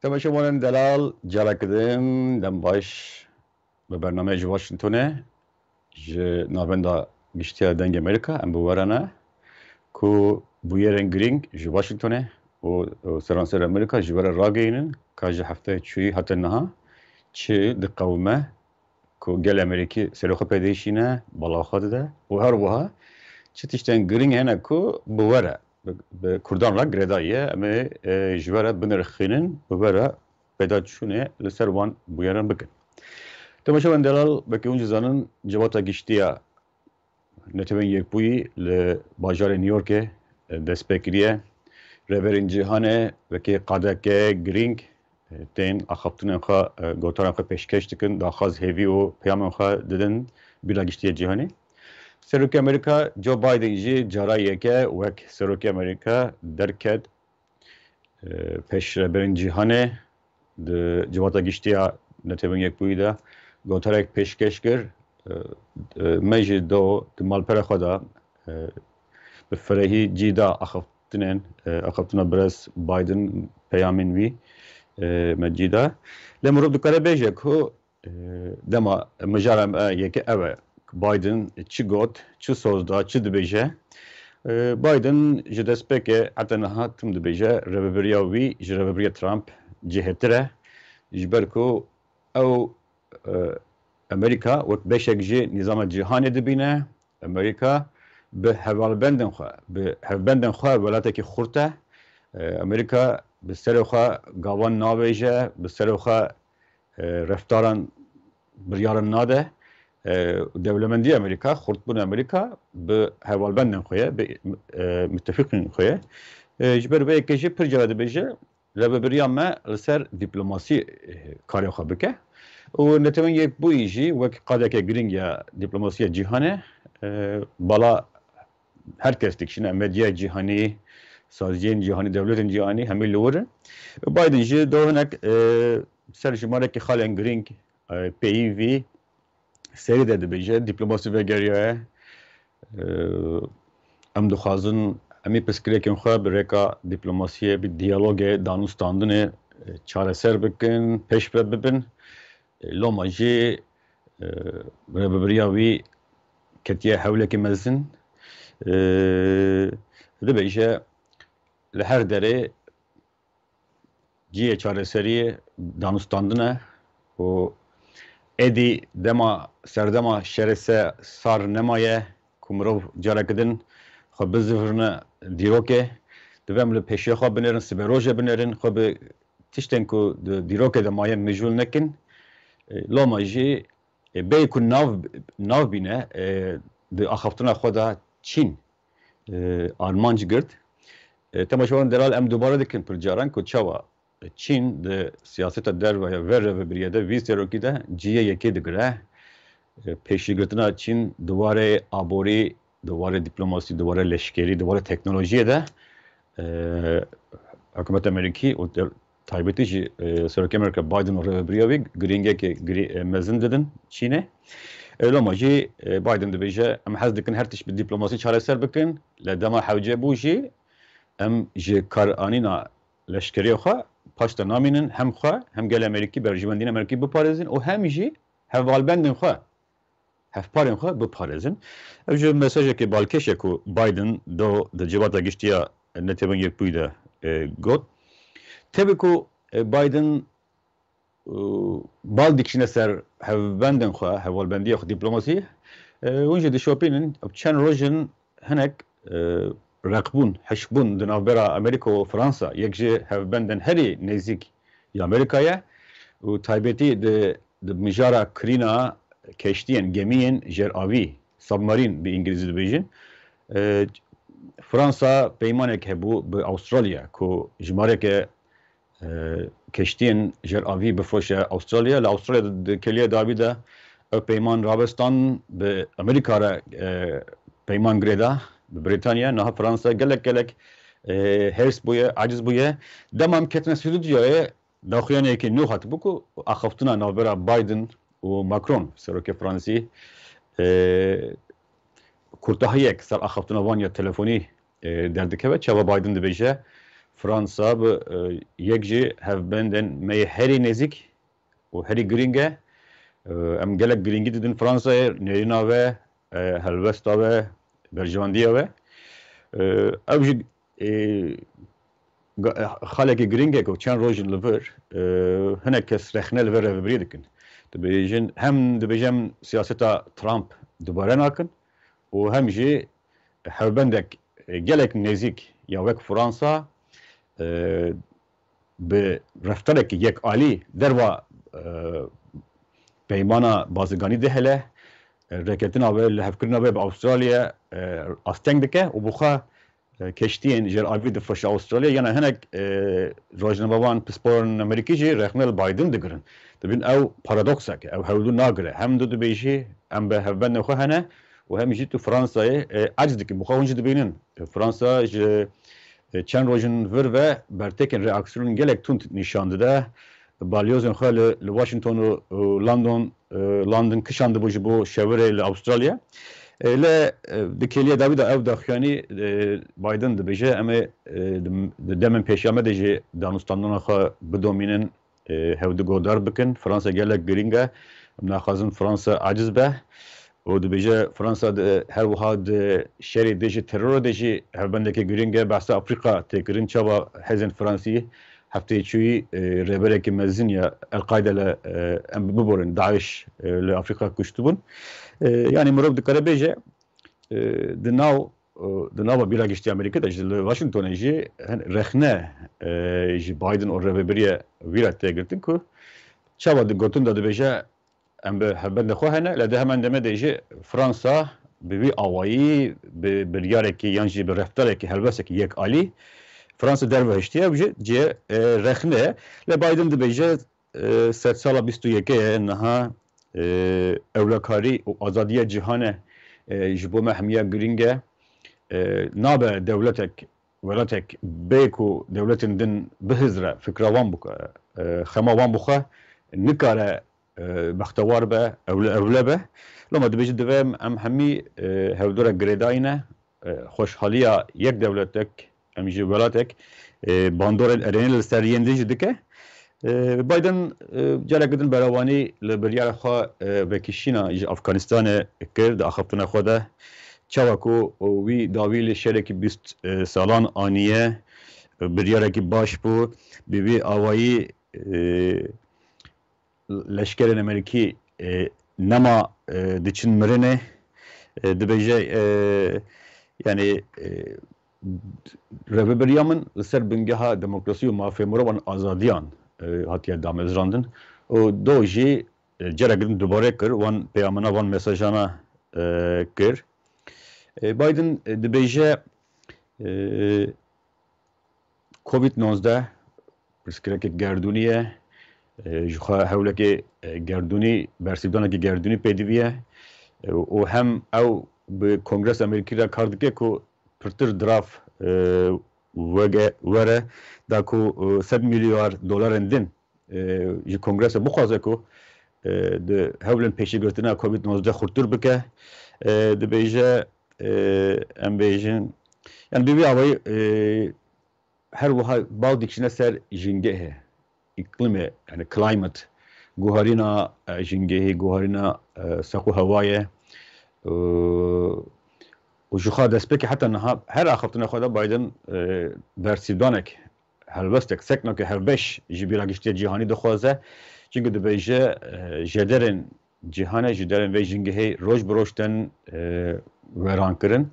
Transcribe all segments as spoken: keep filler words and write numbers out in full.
Temaşevanên delal, careke din dem baş. Bi bernameya ji Washingtonê, ji Navenda Giştiya Dengê Amerîka, em bi we re ne ku bûyerên girîng ji Washingtonê û, û seranser Amerîka ji we re ragihînin, ka ji hefteyê çûyî heta niha çi diqewime ku gelê Amerîkî serê xwe pê dihişîne, bala xwe dide û her wiha çi tiştên girîng hene ku bi we re, bi, bi Kurdan re girêdayî ye, em ê, e, ji we re binirxînin, bi we re pêdaçûnê li ser wan bûyeran bikin. Temaşevan delal, wekî hûn jî zanin, Civata Giştiya Netewên Yekbûyî li bajarê New Yorkê, e, dest pê kiriye. Rêberên cîhanê wekî qadeke girîng, e, tên axaftinên xwe, e, gotaran xwe pêşkêş dikin, daxwaz hêvî û peyamên xwe didin bîra giştiyê cîhanê. Serokê Amerîka Joe Biden jî cara yeke wek Serokê Amerîka derket, e, pêş rêberên cîhanê di Civata Giştiya Netewên Yekbûyî de gotarek pêşkêş kir. E, e, me jî do di malpera xwe de, e, bi firehî cî da axaftinên, e, axaftina birêz Biden, peyamên wî, e, me cî da. Lê mirov dikare bêje ku, e, dema mijara me yeke ew e, Biden çi got, çi soz da, çi dibêje? E, Biden ji destpêkê heta niha tim dibêje, rêvebiriya wî ji rêvebiriya Trump cihêtir e. Ji ber ku ew, e, Amerîka wek beşek ji nîzama cîhanê dibîne. Amerîka bi hevalbendên xwe, bi hevbendên xwe welatekî xurt e. E, Amerîka bi serê xwe gavan navêje, bi serê xwe, e, reftaran, biryaran nade. E, dewlemendiya Amerîka, xurtbûna Amerîka bi hevalbendên xwe ye, bi, e, mitefiqên xwe ye. E, ji ber vê yekê jî pir cara dibêje, rêvebiriya me li ser dîplomasî, e, karê xwe bike. Û Netewên Yekbûyî jî wek qadeke girîng ya dîplomasiya cîhanê, e, bala her kes dikişîne, medyaya cîhanî, saziyên cîhanî, dewletên cîhanî hemî li wir in. Biden jî do hinek, e, ser jimarekî xalên girîng, e, peyivî serî de dibêje, dîplomasî vegeriyaye. E, em dixwazin em ê pirsgirêkên xwe bi rêka dîplomasiyê, bi diyalogê, danûstandinê, e, çareser bikin, pêş ve bibin. E, loma jî, e, rêvebiriya wî ketiye hewlekî mezin. E, dibêje li her derê cihê çareseriyê danûstandin e û êdî dema serdema şerê se sar nemaye ku mirov careke din xwe bizifirine dîrokê. Divê em li pêşiya xwe binêrin, siberojê binêrin, xwe bi tiştên ku di dîrokê de maye mijûl nekin. E, loma jî, e, bêyî ku nav, nav bîne, e, di axaftina xwe de Çîn, e, armanc girt. E, temaşevan delal, em dubare dikin pir caran ku çawa Çîn di siyaseta derve ya vê rêvebiriyê de, vî serokî de cihê yekê digire. E, pêşîgirtina Çîn di warê aborî, di warê dîplomasî, di warê leşkerî, di warê teknolojiyê de, e, hikûmeta Amerîkî û de-, taybetî jî, e, Serokê Amerîka Biden û rêvebiriya wî girîngekê girî-, e, mezin didin Çînê. E, loma jî, e, Biden dibêje, em hez dikin her tişt bi dîplomasî çareser bikin, lê dema hewce bû jî em ji karanîna leşkeriyê xwe paş de namînin, hem xwe, hem gelê Amerîkî, berjewendiyên Amerîkî biparêzin û hem jî hevalbendên xwe, hevparên xwe biparêzin. Ev jî mesajekî balkêş e ku Biden do di Civata Giştî ya Netewên Yekbûyî de, e, got. Tevî ku, e, Biden, e, bal dikişîne ser hevbendên xwe, hevalbendiya xwe, dîplomasî, e, hûn jî dişopînin, ev çend roj in hinek, e, reqbûn, hişkbûn di navbera Amerîka û Fransa, yek ji hevbendên herî nêzîk ya Amerîka ye û taybetî di, di mijara kirîna keştiyên, gemiyên jeravî, submarîn bi îngilîzî dibêjin. E, Fransa peymanek hebû bi Awustralya ku jimareke, e, keştiyên jeravî bifroşe Awustralya. Li Awustralya di, di kêliya dawî de ev peyman rawestan, bi Amerîka re, e, peyman girêda, bi Brîtanya. Niha Fransa gelek gelek, e, hêrs bûye, aciz bûye. Dema em ketine stûdyoyê, daxuyaniyekî nû hatibû ku axaftina navbera Biden û Macron, serokê Fransî, e, kurtahiyek ser axaftina wan ya telefonî, e, derdikeve. Çawa Biden dibêje, Fransa bi e, yek ji hevbendên me yê herî nêzîk û herî girîng e. E, Em gelek girîngî didin Fransayê, nêrîna ve, e, helwesta ve, berjewendiya ve. E, Ew jî e, ga- xalekî girîng e ku çend roj in li vir e, hinek kes rexne li vir rêvebiriyê dikin. Dibêjin, hem dibêjin em siyaseta Trump dubare nakin û hem jî hevbendek e, gelek nêzîk ya wek Fransa e, bi reftarekî yekalî derva e, peymana bazirganî dihêle, e, rêkeftina wê, lihevkirina wê bi Astralya e, asteng dike û bi xwe e, keştiyên jeravî difirşe Astralya. Yana hinek e, rojnamevan, pisporên Amerîkî jî rexne li Biden digirin. Dibin ew paradoksek e, ew hewdû nagire. Hem tu dibêjî em bi hevbendên xwe hene û hem jî tu Fransayê e, aciz dikî. Bi xwe hûn jî dibînin. E, Fransa ji e, çend rojin vir ve bertekên reaksiyonên gelek tund nîşan dide. Balyozên xwe li, li Washington û, û London, e, London kişandibû ji bo şewirê li Astralya. E, lê e, di kêliya dawî de ew daxuyanî e, Biden dibêje, em ê e, di, di demên pêşiya me de jî danûstandina xwe bidomînin, e, hewdî guhdar bikin. Fransa gelek girîng e. Em naxwazin Fransa aciz be. Û dibêje, Fransa di, her wiha di şerê dijî terorê de jî hevbendekê girîng e. Behsa Afrîka tê kirin, çawa hêzên Fransî hefteyê çûyî e, rêberekî mezin ya El-Qaîde li, e, em biborin, DAIŞ e, li Afrîka kuştibûn. E, yanî mirov dikare bêje, e, di nav, e, di nava bîra giştî Amerîka de jî, li Washingtonê jî hin-, rexne e, ji Biden û rêvebiriya wî re tê girtin ku çawa di gotin de dibêje, em bi hevbendê xwe hene, lê di heman demê de jî Fransa bi vî awayî, bi biryarekî yan jî bi reftarekî, helwestekî yekalî Fransa derve hiştiye, ew jî cihê e, rexne ye. Lê Biden dibêje, e, sedsala bîst û yekê ye niha, e, ewlekarî û azadiya cîhanê e, ji bo me hemiya girîng e. E, nabe dewletek, welatek bê ku dewletên din bihizre, fikra wan bixwe, e, xema wan bixwe, nikare e, bextewar be, ewle, ewle be. Loma dibêje, divê em, em hemî e, hevdû re girêdayî ne. E, xweşhaliya yek dewletek, em jî welatek, e, bandorên erênî li ser yên din jî dike. E, Biden e, careke din berewanî li biryara xwe e, vekişîna ji Afganistanê kir di axaftina xwe de. Çawa ku wî dawî li şerekî bîst e, salan aniye, e, biryarekî baş bû, bi vî awayî e, leşkerên Amerîkî e, nema e, diçin mirinê. E, dibêje, e, yanî e, rêvebiriya min li ser bingeha demokrasî û mafê mirovan, azadiyan e, hatiye damezrandin. Û do jî e, careke din dubare kir, wan peyamana, wan mesajana e, kir. E, Biden e, dibêje, e, Covid nozdeh pirsgirêkek gerdûnî ye. E, ji xwe hewlekê e, gerdûnî, bersîvdanekî gerdûnî pêdivî ye. E, û hem ew bi Kongresa Amerîkî re kar dike ku pirtir diraf e, wege, were, da ku e, sed milyar dolarên din e, ji Kongresa bixwaze ku e, di hewlên pêşîgirtina Covid nozdeh xurtir bike. E, dibêje, e, em bêjin, yani bi vî awayî e, her wiha bal dikişine ser jingehê, îklîmê, yani climate, guharîna e, jingehê, guharîna e, seq û hewayê. E, û ji xwe destpêkê heta niha her axaftina xwe de Biden e, bersîvdanek, helwestek, sekneke hevbeş ji bîra giştî cîhanî dixwaze. Çimkî dibêje, e, jêderên cîhanê, jêderên vê jingehê roj bi roj tên e, werankirin.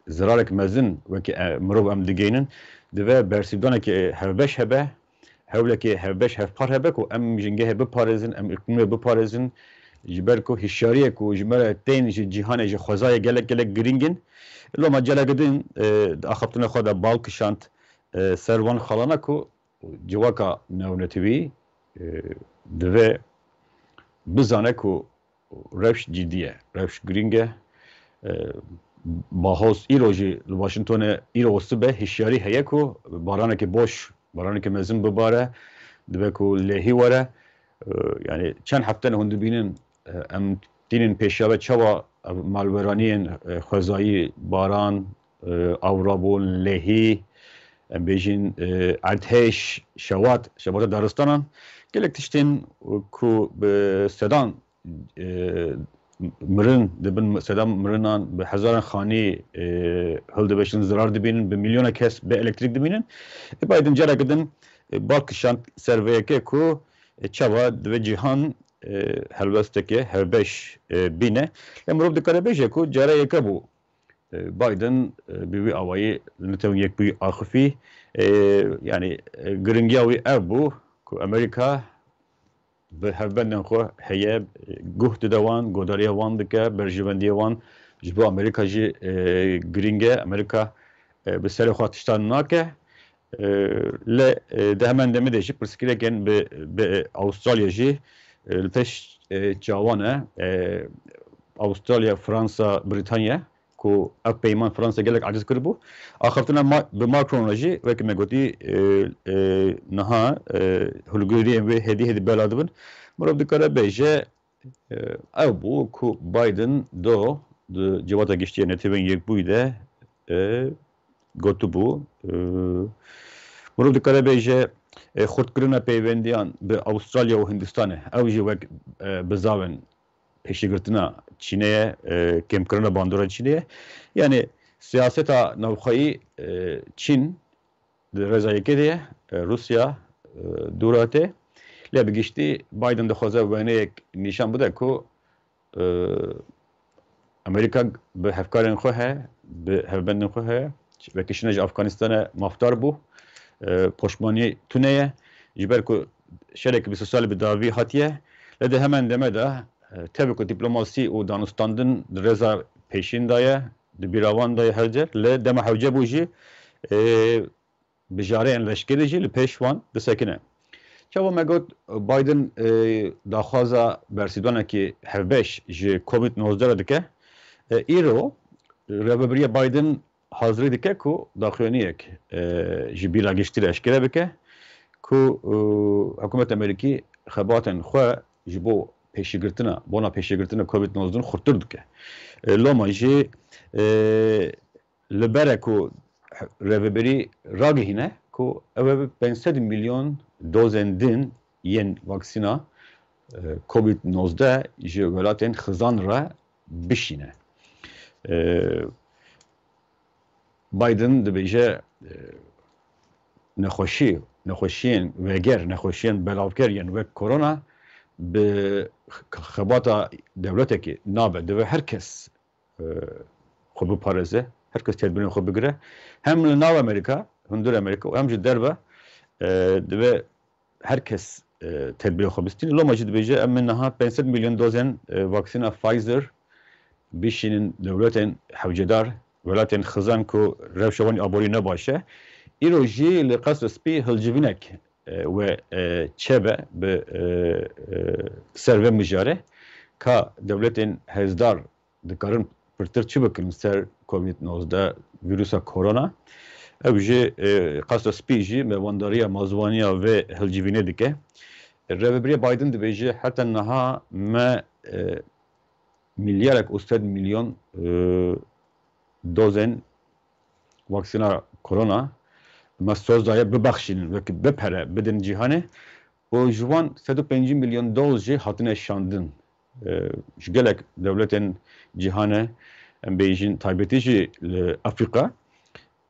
Zirarek mezin wekî e, mirov em digeynin. Divê bersîvdanekî hevbeş hebe, hewlekî hevbeş hevpar hebe ku em jingehê biparêzin, em îklîmê biparêzin. Ji ber ku hişyariyê ku ji me re tên ji cîhanê, ji xwezayê gelek gelek girîng in. Loma careke din e, di axaftina xwe de bal kişand e, ser wan xalana ku civaka navnetewî e, divê bizane ku rewş cidî ye, rewş girîng e. E, Bahoz îro jî li Washingtonê îro û sibe hişyarî heye ku baranekî boş, baranekî mezin bibare, divê ku lêhî were. E, yani çend hefte ne hûn dibînin, e, em tînin pêşiya ve çawa ev malweraniyên e, xwezayî, baran, e, awrabûn, lêhî, em bêjin, e, erdhêj, şewat, şewata daristanan, gelek tiştên ku bi sedan, e, mirin, di bin sedan mirinan, bi hezaran xanî, e, hildiveşin, zirar dibînin, bi milyona kes bê elektrîk dibînin. E, Biden careke din, e, bal kişand ser vê yekê ku, e, çawa divê cîhan, e, helwesteke hevbeş, e, bîne. Lê mirov dikare bêje ku cara yeke bû, e, Biden, e, bi wî awayî li Netewên Yekbûyî axifî. E, yanî, e, giringiya wî ev bû ku Amerîka bi hevbendên xwe heye, e, guh dide wan, godariya wan dike, berjewendiyê wan ji bo Amerîka jî, e, girîng e. Amerîka, e, bi serê xwe tiştan nake. E, lê, e, di hemen demê de jî pirsgirêkên bi, bi Avustralya jî, e, li pêş, e, çawan e. E, Avustralya, Fransa, Brîtanya, ku ev peyman Fransa gelek aciz kiribû. Axaftina Ma-, bi Macron re jî, wekî me gotî, e, e, niha, e, hilguriyên wê hêdî hêdî bela dibin. Mirov dikare bêje, e, ew bû ku Biden do di Civata Giştî ya Netewên Yekbûyî de, e, gotibû. E, mirov dikare bêje, e, xurtkirina peywendiyan bi Avustralya û Hindistanê, ew jî wek, e, bizavên pêşîgirtina Çînê ye, e, kêmkirina bandora Çînê ye. Yanî siyaseta navxweyî, e, Çîn di rêza yekê de ye, e, Rûsya, e, dûr hatê. Lê bi giştî Biden dixwaze wêneyek nîşan bide ku, e, Amerîka bi hevkarên xwe heye, bi hevbendên xwe heye. Wekî şine ji Afganistanê mafdar bû. E, poşmanî tune ye. Ji ber ku şereke bîst salî bi dawî hatiye. Lê di hemen demê de, e, tevî ku dîplomasî û danûstandin di rêza pêşîn de ye, di bîra wan de ye her cer. Lê dema hewce bû jî, e, bijareyên leşkerî jî li pêş wan disekine. Çawa me got, Biden, e, daxwaza bersîdanekî hevbeş ji Covid nozdeh re dike. E, îro rêvebiriya Biden hazirî dike ku daxuyaniyek, e, ji bîra giştî re eşkere bike ku, e, hikûmeta Amerîkî xebatên xwe ji bo pêşîgirtina, bona pêşîgirtina Covid nozdeh xurtir dike. E, loma jî, e, li ber e ku rêvebirî ragihîne ku ew ê pênc sed milyon dozên din yên vaksîna, e, Covid nozdeh ji welatên xizan re bişîne. E, Biden dibêje, e, nexweşî, nexweşiyên veger, nexweşiyên belavker yên wek korona bi xebata dewletekî nabe. Divê her kes, e, xwe biparêze, her kes tedbirên xwe bigire. Hem li nav Amerîka, hundir Amerîka û hem ji derve, e, divê her kes, e, tedbirê xwe bistîne. Loma jî dibêje, em ê niha pênc sed milyon dozên, e, vaksîna Pfizer bişînin dewletên hewcedar, welatên xizan ku rewşa wan aborî ne baş e. Îro jî li Qesra Spî hilcivînek, e, we, e, çêbe bi, e, e, ser vê mijarê ka dewletên hêzdar dikarin pirtir çi bikin ser Covid nozdeh, vîrusa korona. Ew jî, e, Qesra Spî jî mêvandariya mazwaniya vê hilcivînê dike. Rêvebiriya Biden dibêje, heta niha me, e, milyarek û sed milyon, e, dozên vaksîna korona me soz daye bibexşînin, wekî bipere bidin cîhanê. Û ji wan sed û pêncî milyon doz jî hatine şandin. E, ji gelek dewletên cîhanê, em bêjin taybetî jî li Afrîka.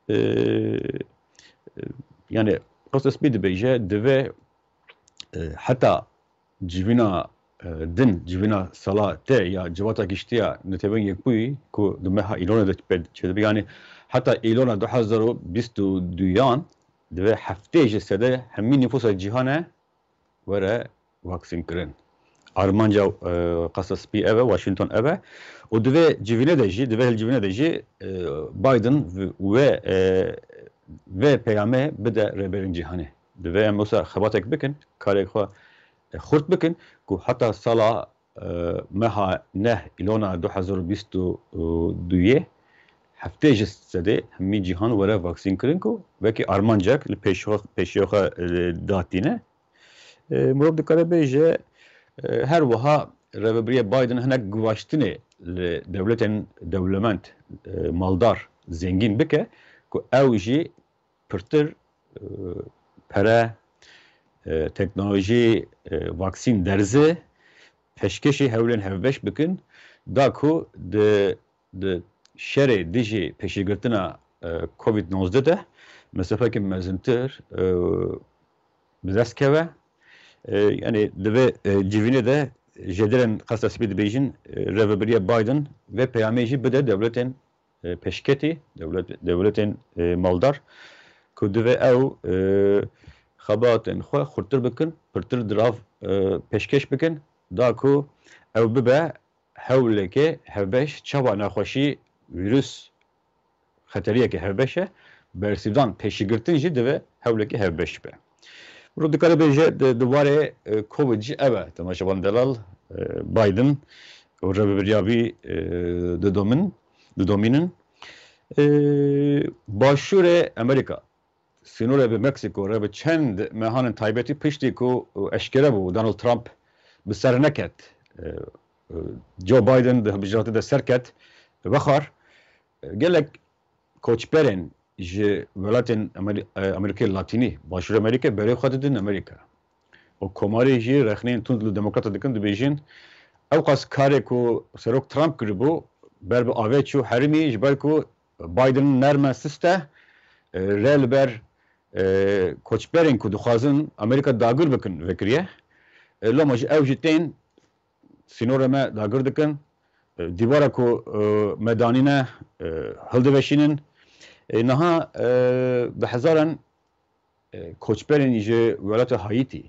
E, e, yanî Qesra Spî dibêje, divê, e, heta civîna, e, din, civîna sala te ya Civata Giştî ya Netewên Yekbûyî ku di meha Îlonê de pê çêdibe, yanî heta Îlona du hezar û bîst û duyan divê heftê ji sedê hemî nifûsa cîhanê were vaksîn kirin. Armanca, e, Qesra Spî ev e, Washington ev e. Û di vê civînê de jî, di vê hilcivînê de jî, e, Biden v-, wê, e, vê peyamê bide rêberên cîhanê. Divê em wisa xebatek bikin, karê xwe, e, xurt bikin, ku heta sala, e, meha neh Îlona du hezar û bîst û duyê heftê ji sedê hemî cîhan were vaksîn kirin, ku wekî armancek li pêşiyo-, pêşiya xwe, e, datîne. E, mirov dikare bêje, e, her wiha rêvebiriya Biden hinek guvaştinê li dewletên dewlemend, e, maldar, zengîn bike, ku ew jî pirtir e, pere, e, teknolojî, e, vaksîn derzi, pêşkêşî hewlên hevbeş bikin, da ku di, di şerê dijî pêşîgirtina e, Covid nozdeh de mesafekî mezintir e, bi dest keve. E, yani di vê e, civînê de jêderên Qesra Spî dibêjin, e, rêvebiriya Biden vê peyamê jî bide dewletên e, pêşketî, dewlet, dewletên e, maldar ku divê ew e, xebatên xwe xurtir bikin, pirtir dirav e, pêşkêş bikin, da ku ew bibe hewleke hevbeş, çawa nexweşî, vîrus xeteriyeke hevbeş e, bersîvdan, pêşîgirtin jî divê hewleke hevbeş be. Ro dikare bêje di, di warê e, Covid jî ev e, temaşevan delal, e, Biden û rêvebiriya wî e, didomin, didomînin. E, Başûrê Amerîka, sînorê bi Meksîko re bi çend mehanên taybetî piştî ku eşkere bû Donald Trump bi ser neket, e, e, Joe Biden di hilbijartê de serket, vexwar, e, gelek koçberên ji welatên Amer-, e, Amerîkê Latînî, Başûrê Amerîkê berê xwe didin Amerîka. Û komarê jî rexneyên tund li demokrata dikin, dibêjin, ew qas karê ku Serok Trump kiribû, ber bi avê çû herimî, ji ber ku Biden nerm e, sist e, e, rê li ber e, koçberên ku dixwazin Amerîka dagir bikin vekiriye. E, loma jî ew jî tên sînorê me dagir dikin. E, dîwara ku e, me danîne e, hildiveşînin. E, niha e, bi hezaran e, koçberên ji welata Haîtî.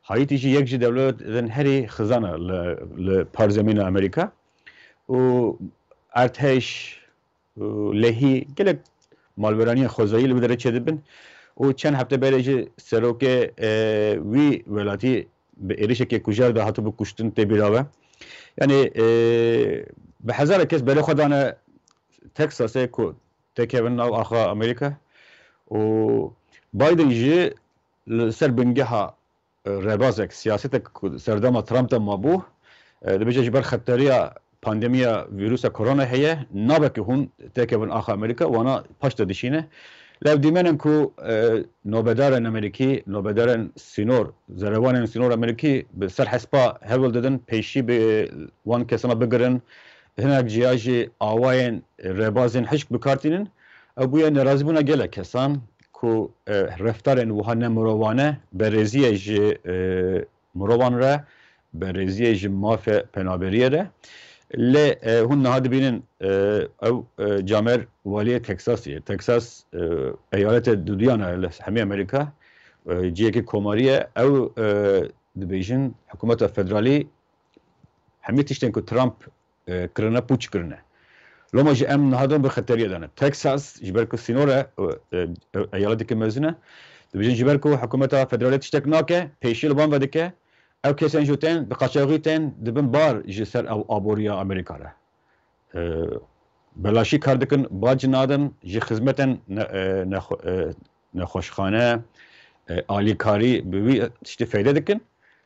Haîtî jî yek ji dewletên herî xizan e li, li parzemîna Amerîka. Û erdhej, û lehî gelek malweraniyên xwezayî li wî derê çêdibin. Û çend hefte berê jî serokê e, wî welatî bi êrişekê kujer de hatibû kuştin, tê bîra we. Yanî e, bi hezara kes berê xwe dane Texasê ku têkevin nav axa Amerîka. Û Biden jî li ser bingeha e, rebazek, siyasetek ku serdema Trump de mabû, e, dibêje ji ber xeteriya pandemiya vîrusa korona heye, nabe ku hûn têkevin axa Amerîka, wana paş de dişîne. Lê ev dîmenên ku e, nobedarên Amerîkî, nobedarên sînor, zerewanên sînor Amerîkî bi ser hespa hewl didin pêşî bi wan kesana bigirin, hinek ciya jî awayên rebazên hişk bi kar tînin. Ew bûye nerazîbûna gelek kesan ku e, reftarên wiha ne mirovane, berêziye ji e, mirovan re, berêziye ji mafê penaberiyê re. Lê e, hûn niha dibînin e, ew e, camer waliyê Texasê ye. Texas e, eyalete duduyan e li hemî Amerîka, e, ciyekî komarî ye. Ew e, dibêjin hikûmeta federalî hemî tiştên ku Trump e, kirine, pûç kirine. Loma jî em niha din bi xeteriyê de ne. Texas ji ber ku sînor e, e, e, eyaleteke mezin e, dibêjin ji ber ku hikûmeta federalê tiştek nake, pêşî li wan ve dike, ew kesên jî tên, bi qaçaxî tên, dibin bar ji ser ew aboriya Amerîka re. E, belaşî kar dikin, bac nadin, ji xizmetên ne, e, nexwe-, e, nexweşxane, e, alîkarî bi wî tiştî feyde dikin.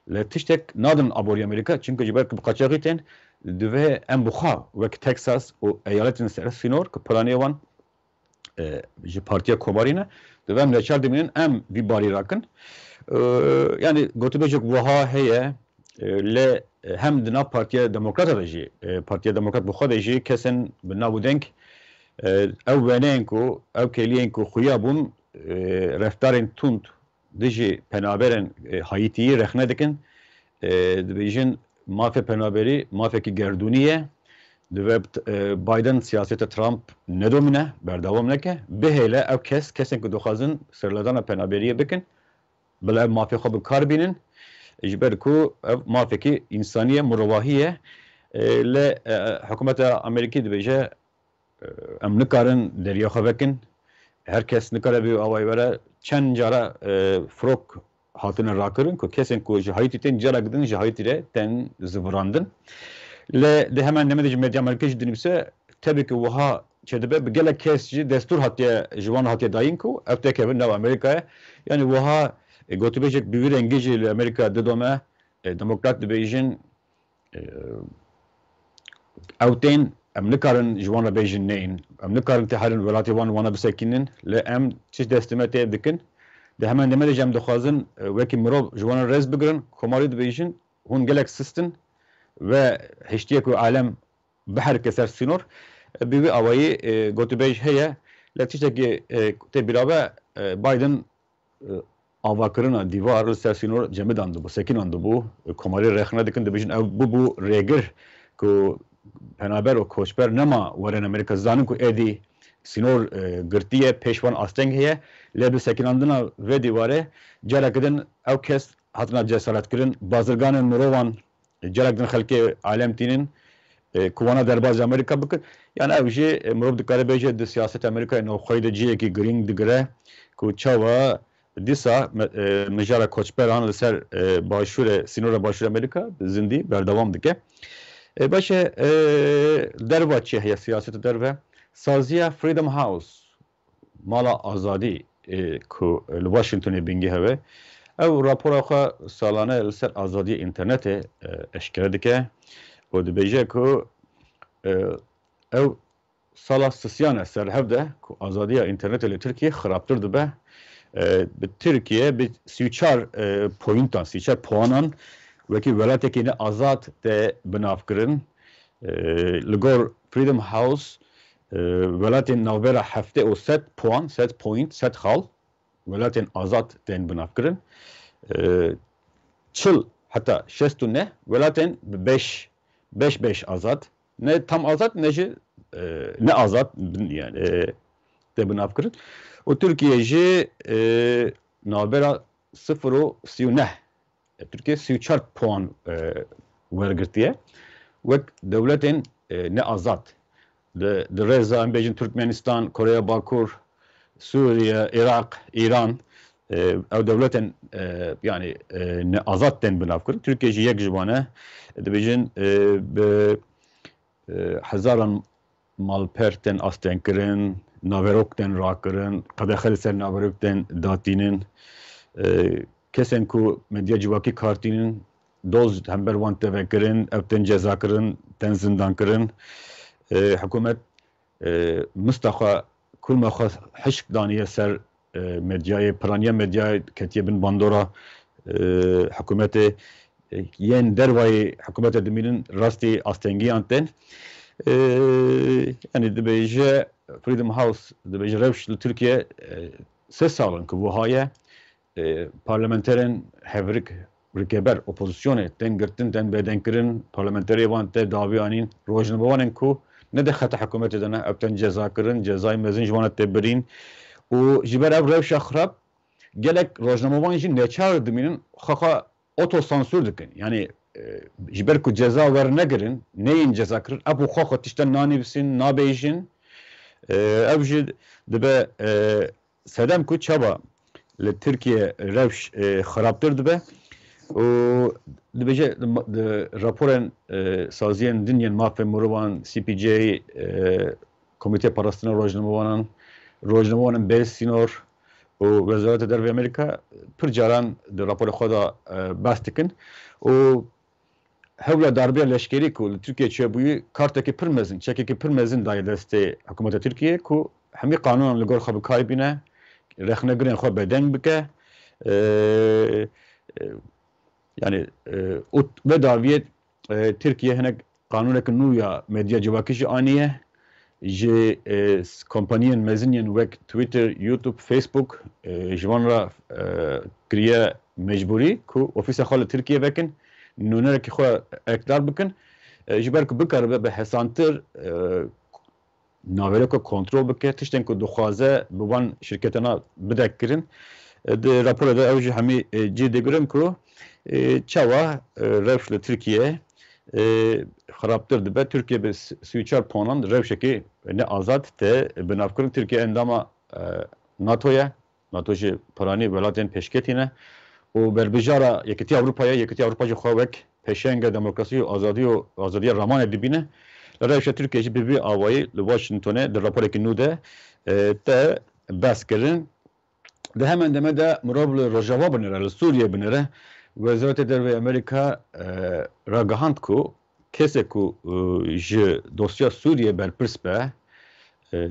Lê tiştek nadin aboriya Amerîka, çimkî ji ber ku bi qaçaxî tên, divê em bi xwe wek Texas û eyaletên ser sînor ku planê wan e, ji Partiya Komarî ne, divê em neçar dimînin, em vî barî rakin. E, yanî gotûbêjek wiha heye, e, lê hem di nav Partiya Demokrata de jî, e, Partiya Demokrat bi xwe de jî kesên bi nav û deng, e, ew wêneyên ku, ew kêliyên ku xuya bûn, e, reftarên tund dijî penaberên, e, Haîtiyî rexne dikin. E, dibêjin mafê penaberî mafekî gerdûnî ye. Divê, e, Biden siyaseta Trump nedomîne, berdewam neke. Bihêle ew kes, kesên ku dixwazin serledana penaberiyê bikin, bila ev mafê xwe bi kar bînin. Ji ber ku ev mafekî însanî ye, mirovahî ye. E, lê, e, hikûmeta Amerîkî dibêje, e, em nikarin deriya xwe vekin. Her kes nikare bi awayî were. Çend cara, e, firok hatine rakirin ku kesên ku ji Haîtî tên, carek din ji Haîtî re tên zivirandin. Lê di heman demê de jî Medya Amerîkî jî dinivîse, tevî ku wiha çêdibe, bi gelek kes jî destûr hatiye, ji wan hatiye dayîn ku ev têkevin nav Amerîkayê. Yanî wiha, e, gotûbêjek bi vî rengî jî li Amerîka didome, e, demokrat dibêjin, e, ew tên Em nikarin ji wan re bêjin neyên. Em nikarin tê herin welatê wan, wana bisekînin. Lê em çi destê me tê dikin. Di hemen demê de jî em dixwazin, e, wekî mirov ji wan re rêz bigirin. Komarî dibêjin, hûn gelek sist in ve hiştiye ku alem biherike ser sînor. E, bi wî awayî, e, gotûbêj heye. Lê tiştekî, e, tê bîra ve, e, Biden, e, avakirina dîvar li ser sînor cemidandibû, sekînandibû. E, komarî rexne dikin, dibêjin ew bûbû rêgir ku penaber û koçber nema werin Amerîka, zanin ku êdî sînor, e, girtiye, pêş wan asteng heye. Lê bi sekînandina vê dîwarê careke din ew kes hatina cesaretkirin, bazirganên mirovan, e, carek din xelkê alem tînin, e, ku wana derbas ji Amerîka bikin. Yani ew jî, e, mirov dikare bêje di siyaseta Amerîkayê navxweyî de cihekî girîng digire ku çawa dîsa me-, e, mijara koçberan li ser, e, başûrê, sînora başûrê Amerîka bi zindî berdewam dike. E, baş e, e, derva çi heye, siyaseta derve? Saziya Freedom House, Mala Azadî, e, ku li Washingtonê bingî hebe, ew rapora xwe salane li ser azadiya înternetê, e, eşkere dike û dibêje ku, e, ew sala sisiyan e ser hev de ku azadiya înternetê li Tirkiyê xirabtir dibe. E, bi Tirkiye bi sî û çar, e, poyintan, sî û çar puanan wekî welatekî ne azad tê binavkirin. E, li gor Freedom House, e, welatên navbera heftê û sed puan, sed point, sed xal, welatên azad tên binavkirin. E, çil heta şêst û neh welatên bi beş, beş beş azad, ne tam azad, ne jî, e, ne azad bin-, yani, e, tê binavkirin. Û Tirkiye jî, e, navbera sifir û sî û neh, e, Tirkiye sî û çar puan, e, wergirtiye. Wek dewletên, e, neazad. Di, di rêza, em bêjin, Turkmenistan, Koreya Bakur, Sûriye, Iraq, Îran, e, ew dewletên, e, yani, e, neazad tên binavkirin. Tirkiye jî yek ji wan e. Dibêjin, e, bi, e, hezaran malper tên astengkirin, naverok tên rakirin, qedexe li ser naverok tên datînin. E, kesên ku medya civakî kar tînin, doz hember wan tê vekirin, ew tên cezakirin, tên zindankirin. E, hikûmet, e, mista xwe, kurma xwe hişk daniye ser, e, medyayê, piraniya medyayê ketiye bin bandora, e, hikûmetê. E, yên dervayê hikûmetê dimînin, rastî astengiyan tên. E, yani dibêje Freedom House, dibêje rewş li Tirkiye, e, sê sal in ku wiha ye. E, parlamenterên hevrik, rikeber opozisyonê tên girtin, tên bêdengkirin, parlamenterê wan tê dawî anîn, rojnamevanên ku ne di xeta hikûmetê de ne, ew tên cezakirin, cezayê mezin ji wan re tê birîn. Û ji ber ev rewşa xirab, gelek rojnamevan jî neçar dimînin xwe xwe otosansûr dikin. Yani, e, ji ber ku ceza wernegirin, neyên cezakirin, ev û xwe xwe tişta nanivîsin, nabêjin. E, ev jî dibe, e, sedem ku çawa li Tirkiye rewş, e, xirabtir dibe û dibêje di, di raporên, e, saziyên din yên mafê mirovan, C P J, e, Komîteya Parastina Rojnamevanan, rojnamevanên bê sînor û Wezareta Derve Amerîka pir caran di raporê xwe de, e, behs dikin û hewla darbeya leşkerî ku li Tirkiye çêbûyî kartekî pir mezin, çekekî pir mezin daye destê hikûmeta Tirkiye ku hemî qanûnan li gor xwe bi kar bîne, rexnegirên xwe bêdeng bike. E, e, yani, e, û vê dawiyê, e, Tirkiye hinek qanûnek nû ya medya civakî jî aniye. Ji, e, s-, kompaniyên mezin yên wek Twitter, YouTube, Facebook, e, ji wan re, e, kiriye mecbûrî ku ofîsa xwe li Tirkiye vekin, nûnerekî xwe ekdar bikin, e, ji ber ku bikaribe bi hesantir, e, naverê xwe kontrol bike, tiştên ku dixwaze bi van şirketana bide kirin. E, di raporê de ew jî hemî, e, cî digirin ku, e, çawa, e, rewş li Tirkiye, e, xirabtir dibe. Tirkiye bi s-, sî û çar puanan rewşekî ne azad tê binavkirin. Tirkiye endama, e, NATO ye. NATO jî piranî welatên pêşketî ne û berbijara Yekîtiya Ewropa ye. Yekîtiya Ewropa jî xwe wek pêşenga demokrasî û azadî û azadiya ramanê dibîne. Li rewşa Tirkiye jî bi vî awayî li Washingtonê di raporekî nû de, e, te behs kirin. Di hemen demê de mirov li Rojava binêre, li Sûriye binêre, Wezareta Derve Amerîka, e, ragihand ku kesê ku e, ji dosya Sûriyê berpirs be, e,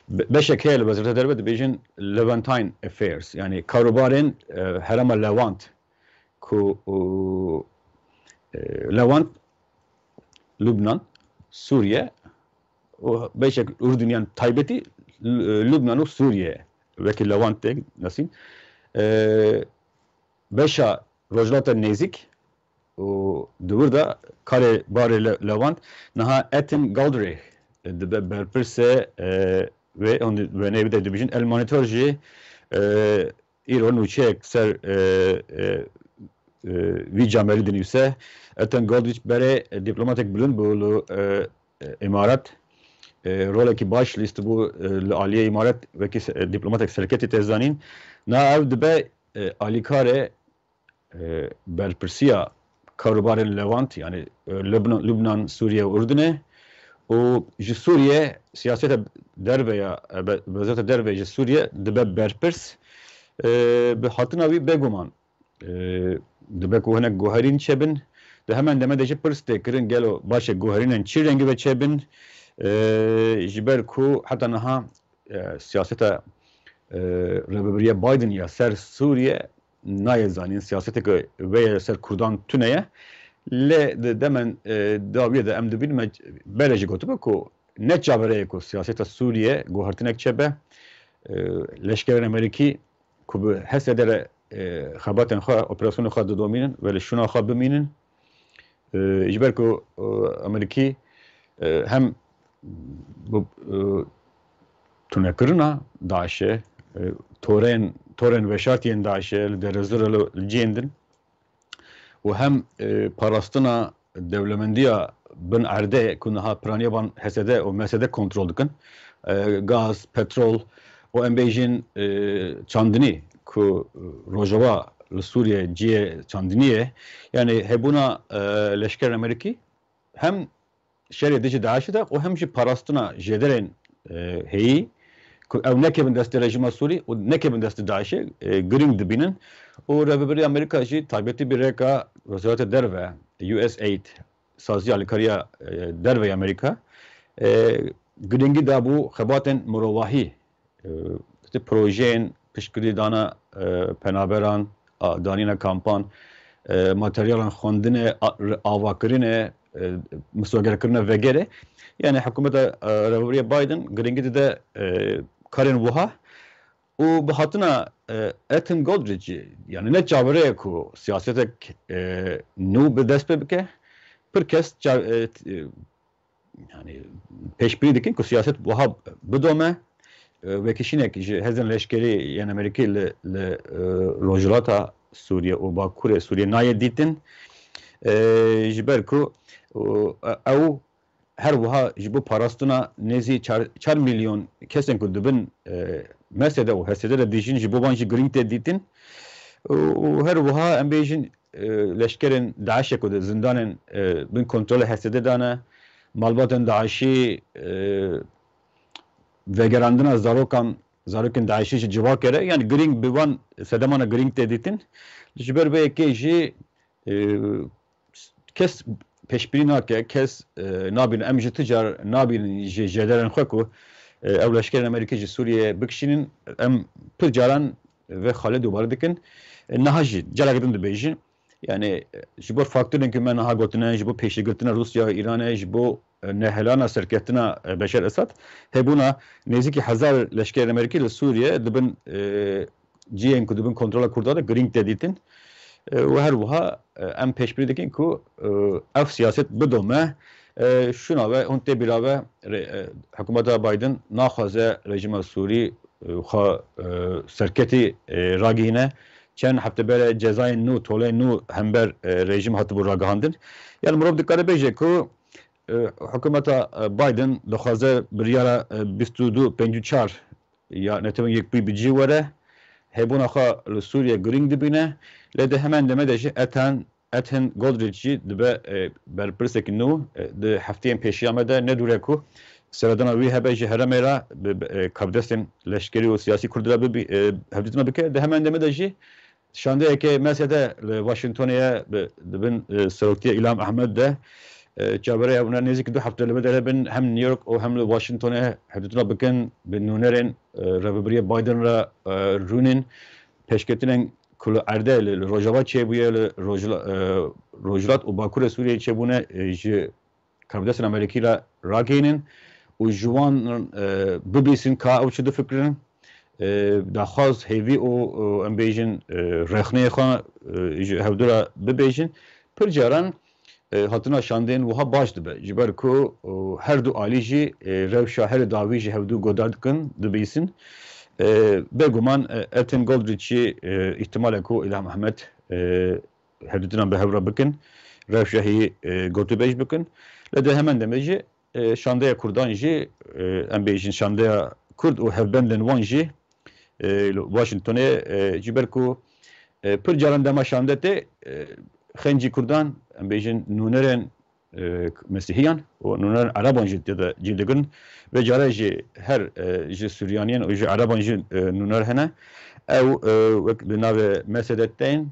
be- beşek heye li Wezareta Derve dibêjin Levantine Affairs, yani karobarên e, herema Levant ku e, e, Levant, Lubnan, Sûriye û beşek Urdun, yani taybetî L- Lubnan û Sûriye wekî Levant tê nasîn. E, beşa Rojhilata Nêzîk û di wir de karê barê Le- Levant niha Ethan Goldrick dibe berpirsê e, wê hûn wêneyê bide dibêjin. El Monitor jî e, îro nûçeyek ser e, e, e, vî camerî dinivîse. Ethan Goldrick berê dîplomatek bilind bû li e, e, Îmarat. E, rolekî baş lîstibû e, li aliyê Îmarat wekî se- e, dîplomatek serketî tê zanîn. Na ev dibe e, alîkarê e, berpirsiya karobarên Levant, yani e, Lubnan, Lubnan, Sûriye û Urdunê û ji Sûriye siyaseta derve ya e, be- wezareta derve ji Sûriye dibe berpirs e, bi hatina wî beguman e, dibe ku hinek guherîn çêbin. Di hemen demê de jî pirs tê kirin gelo baş e guherînên çi rengî ve çêbin e, ji ber ku heta niha e, siyaseta e, rêvebiriya Biden ya ser Sûriye nayê zanîn, siyaseteke wê ye ser Kurdan tune ye. Lê di demên e, dawiyê de em dibînin, me berê jî gotibe ku ne çaverê ye ku siyaseta Sûriye guhertinek çêbe. E, leşkerên Amerîkî ku bi H S D re e, xebatên xwe, operasyonên xwe didomînin, wê li şûna xwe bimînin. E, ji ber ku e, Amerîkî e, hem bi e, tunekirina DAIŞê, e, torên, torên veşartiyên DAIŞê li Derezor li, li cihên din û hem e, parastina dewlemendiya bin erdê ku niha piraniya van H S D û M S D kontrol dikin, e, gaz, petrol û em bêjin e, çandinî ku rojava li Sûriye cihê çandinî ye, yani hebûna e, leşkerên Amerîkî hem şerê dijî DAIŞê de û hem jî parastina jêderên e, heyî ku ew nekevin destê rejîma Sûrî û nekevin destê DAIŞê e, girîng dibînin. Û Rêveberiya Amerîka jî taybetî bi rêka Wezareta Derve, U S aid, saziya alîkariya e, derve ya Amerîka e, girîngî dabû xebatên mirovahî, e, işte projeyên piştgirî dana e, penaberan, a, danîna kampan, e, materyalan xwendinê, a, avakirinê, e, misogerkirine vegerê. Yani hikûmeta e, rêveberiya Biden girîngî dide e, karên wiha û bi hatina e, Ethan Goldrick jî, yani ne çaverê ye ku siyasetek e, nû bi dest pê bike, pir kes ça- e, t- e, yani pêşbînî dikin ku siyaset wiha bidome. E, vekişînek ji hêzên leşkerî yên Amerîkî li, li e, rojhilata Sûriye û bakurê Sûriye nayê dîtin. E, ji ber ku e, ew her wiha ji bo parastina nêzî çar, çar milyon kesên ku dibin e, M S D û H S D de dijîn, ji bo van jî girîng tê dîtin. Û, û her wiha em bêjin e, leşkerên DAIŞê ku di zindanên e, bin kontrolê H S D de ne, malbatên DAIŞî, e, vegerandina zarokan, zarokên DAIŞî ji civakê re, yani girîng bi van sedemana girîng tê dîtin. Ji ber vê yekê jî e, kes pêşbînî nake, kes e, nabîne. Em ji ti car nabînin ji jêderên xwe ku e, ew leşkerên Amerîkî ji Sûriyeyê bikişînin. Em pir caran vê xalê dubare dikin. E, niha jî careke din dibêjin. Yani e, ji bo faktorên ku me niha gotine, ji bo pêşîgirtina Rûsya û Îranê, ji bo e, nehelana serkeftina e, Beşar Esad, hebûna nêzîkî hezar leşkerên Amerîkî li Sûriye dibin e, cihên ku dibin kontrola Kurdan de girîng tê dîtin. E, û her wiha e, em pêşbînî dikin ku e, ev siyaset bidome. E, şûna ve hûn tê bîra ve rê- e, hikûmeta Biden naxwaze rejîma Sûrî e, xwe e, serketî e, ragihîne. Çend hefte berê cezayên nû, toleyên nû hember e, rejîm hatibû ragihandin. Yani mirov dikare bêje ku e, hikûmeta e, Biden dixwaze biryara e, bîst û du pêncî û çar ya Netewên Yekbûyî bi cî were, hebûna xwe li Sûriye girîng dibîne, lê di hemen demê de jî Ethan, Ethan Goldrick jî dibe e, berpirsekî nû. E, di hefteyên pêşiya me de ne dûre ku seredana wî hebe ji herêmê re bi, bi, e, karbidestên leşkerî û siyasî Kurd re bibî, e, hevdîtina bike. Di hemen demê de jî şandeyeke M S D li Washingtonê ye, bi, di bin e, seroktiya Îlham Ehmed de E, çaverê hewne nêzîkî du hefte li vê derê bin, hem New York û hem li Washingtonê hevdîtina bikin, bi nûnerên, e, rêvebiriyê Biden re, e, rûnên pêşketinên ku li erdê li, li Rojava çêbûye, li Rojla-, e, Rojhilat û Bakurê Sûriyeyê çêbûne, e, ji karbidesin Amerîkî re ragihînin û ji wan, e, bibîsin ka ew çi difikirin. E, daxwaz hêvî û, û em bêjin, e, rexneyê xwe, e, ji hevdu re bibêjin. Pir caran, e, hatina şandên wiha baş dibe. Ji ber ku, û her du alî jî, e, rewşa herî dawî ji hevdu guhdar dikin, dibîsin. E, bêguman, e, Elton Goldridge jî, e, îhtimal e ku Îlham Ehmed, e, hevdîtinan bi hev re bikin, rewşa heyî, e, gotûbêj bikin. Lê di hemen demê jî, e, şandeya Kurdan jî, e, em bêjin şandeya Kurd û hevbendên wan jî, e, li Washingtonê, e, ji ber ku, e, pir caran dema şande tê, e, xencî Kurdan, em bêjin nûnerên, e, Mesîhiyan û nûnerên Ereban jî tê de cî digirin. Vê care jî her, e, ji Suryaniyên û ji Ereban jî, e, nûner hene. Ew, e, wek di navê M S D tên,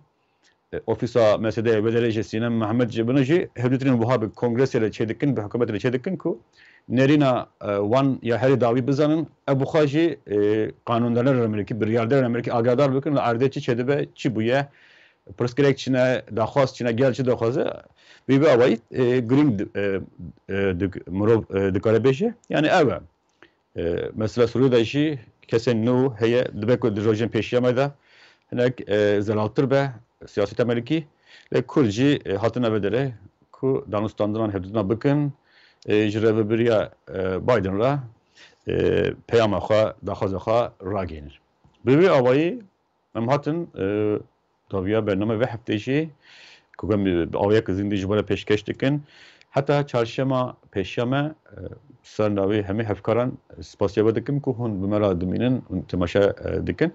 e, ofîsa M S D wê derê jî Sînem Mehmed jî bino jî hevdîtinên wiha bi kongresê re çêdikin, bi hikûmetê re çêdikin ku nêrîna, e, wan ya herî dawî bizanin, ev bi xwe jî, e, qanûndarên Amerîkî, biryardarên Amerîkî agahdar bikin li erdê çi çêdibe, çi bûye, pirsgirêk çi ne, daxwaz çi ne, gel çi daxwaze. Bi vî awayî, e, girîng di-, e, e, dik-, mirov, e, dikare bêje. Yani ev e. E, mesela Sûriyê de jî kesên nû heye, dibe ku di rojên pêşiya me de hinek, e, zelaltir be siyaseta Amerîkî. Lê Kurd jî, e, hatine vê derê ku danûstandinan hevdîtina bikin, e, ji rêvebiriya, e, Biden re, e, peyama xwe, daxwaza xwe ragihînin. Bi vî awayî em hatin, e, dawiya bername vê heftê jî ku em bi awayek zindî ji bo re pêşkeş dikin. Heta çarşema pêşiya me, e, ser navê hemî hevkaran spasiya we dikim ku hûn bi me re dimînin, hûn temaşe, e, dikin.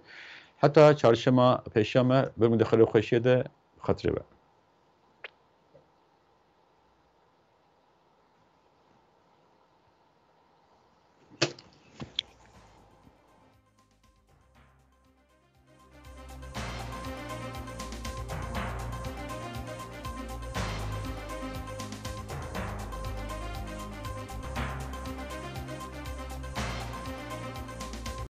Heta çarşema pêşiya me, bimînin di xêr û xweşiyê de, bi xatirê we.